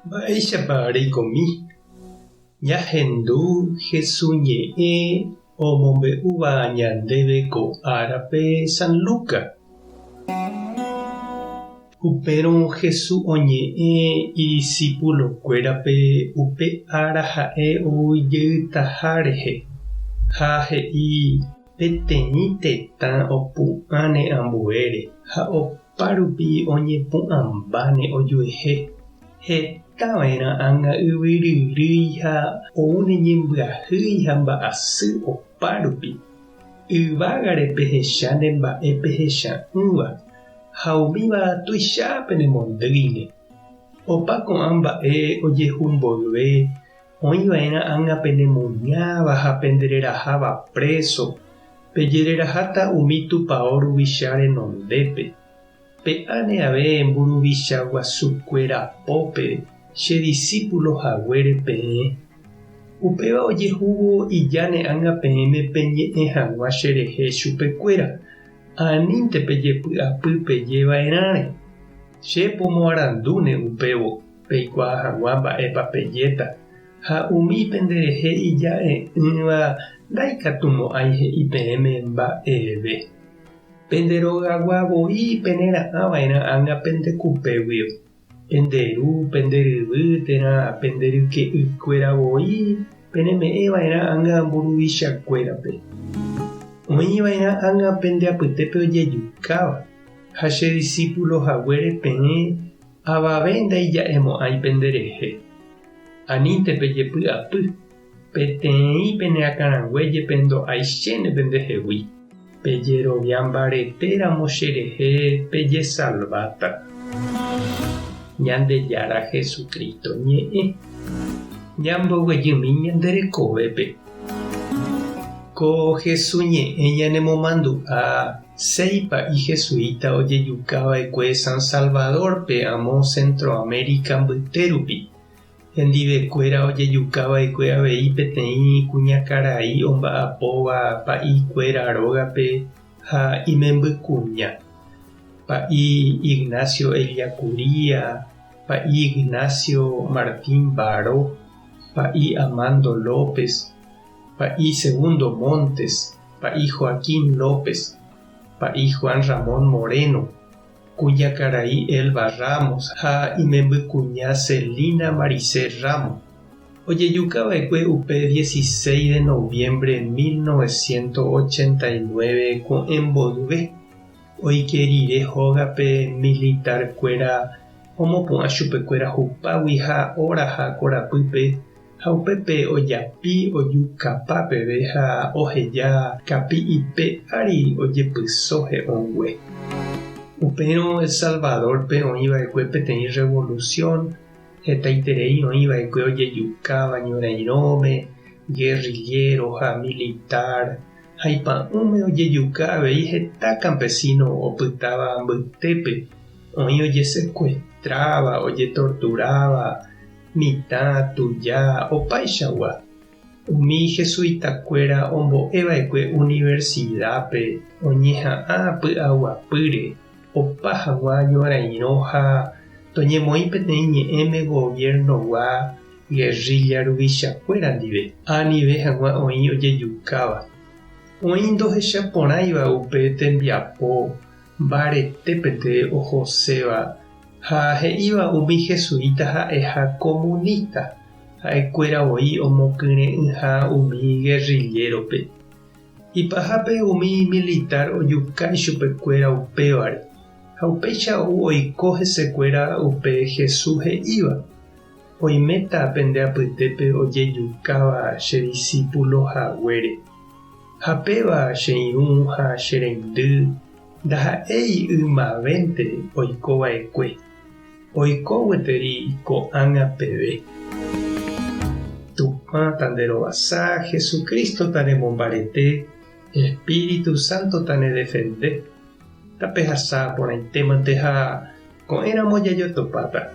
Mba'éichapa reikomi? Ñahendu Hesu ñe'ẽ omombe'úva ñandéve ko árape San Luca. Upérõ Hesu oñe'ẽ idisípulokuérape upe ára ha'e ou jeytaha rehe, ha he'i peteĩ tetã opu'ãne ambuére ha opárupi oñepu'ãmbáne ojuehe. Heta va'erã ág̃a yvy ryrýi ha oúne ñembyahýi ha mba'asy opárupi. Yvágare pehecha ne mba'e pehecha'ỹva, ha umíva tuicha penemondýine. Opa ko'ã mba'e ojehu mboyve, oĩ va'erã ág̃a penemuñáva ha pendereraháva préso, pejereraháta umi tupao ruvicha renondépe. Pe'áne ave mburuvicha guasu kuéra pópe che disípulo haguére peẽ. Upéva ojehúvo ijáne ág̃a peẽme peñe'ẽ hag̃ua cherehe chupekuéra, anínte pejepy'apy peje va'erãre. Che pomoarandúne upévo, peikuaa hag̃ua mba'épa pejéta, ha umi penderehe ija'e'ỹva ndaikatumo'ãi he'i peẽme mba'eve. Pende rogagua voi penera'ã va'erã ág̃a pende kupéguio. Pende ru, pende ryvy térã pende ryke'ykuéra voi peneme'ẽ va'erã ág̃a mburuvichakuérape. Oĩ va'erã ág̃a pende apytépe ojejukáva, ha che disípulo haguére peẽ avave ndaija'emo'ãi penderehe. Anínte pejepy'apy. Peteĩ pene akãrangue jepe ndo'aichéne pendehegui. Pejerovia mbarete ramo cherehe pejesalváta. Ñandejára Jesucristo ñe'ẽ. Ñamboguejymi ñande rekovépe. Ko Hesu ñe'ẽ ñanemomandu'a séi pa'i jesuita ojejukava'ekue San Salvador-pe amo Centroamérica mbyte rupi. Hendivekuéra ojejukava'ekue avei peteĩ kuñakarai omba'apóva pa'ikuéra rógape ha imembykuña, pa'i Ignacio Ellacuría, pa'i Ignacio Martín Baró, pa'i Amando López, pa'i Segundo Montes, pa'i Joaquín López, pa'i Juan Ramón Moreno. Kuñakarai Elba Ramos ha imembykuña Celina Maricel Ramos, ojejukava'ekue upe 16 de noviembre 1989 ko'ẽ mboyve, oike rire hógape militar-kuéra omopu'ã chupekuéra hupágui ha oraha korapýpe ha upépe ojapi ojukapa peve ha oheja kapi'ipe ári ojepyso he'õngue. Upérõ El Salvador-pe oĩva'ekue peteĩ revolución, hetaiterei oĩva'ekue ojejukáva ñorairõme, guerrillero ha militar, ha ipa'ũme ojejuka avei heta campesino opytáva mbytépe, oĩ ojesecuestráva, ojetorturáva, Mitã, tuja, opaichagua. Umi jesuitakuéra ombo'eva'ekue universidápe oñeha'ã py'aguapýre opa hag̃ua ñorairõ ha toñemoĩ peteĩ ñe'ẽme gobierno-gua guerrilla ruvichakuéra ndive, anive hag̃ua oĩ ojejukáva. Oĩ ndohechaporãiva upe tembiapo mbaretépente ohoséva ha he'íva umi jesuita ha'eha comunista, ha'ekuéra voi omokyre'ỹha umi guerrillérope. Ipahápe umi militar ojuka ichupekuéra upévare, ha upéicha ou oiko hesekuéra upe Jesús he'íva, Oiméta pende apytépe ojejukáva che disípulo haguére. Ha péva che irũ ha che reindy ndaha'éi ymavénte oiko va'ekue, oiko gueteri ko'ág̃a peve. Tupã tanderovasa, Jesucristo tanemombarete, Espíritu Santo tanedefende. Tapehasa porãitémante ha ko'ẽramo jajotopáta.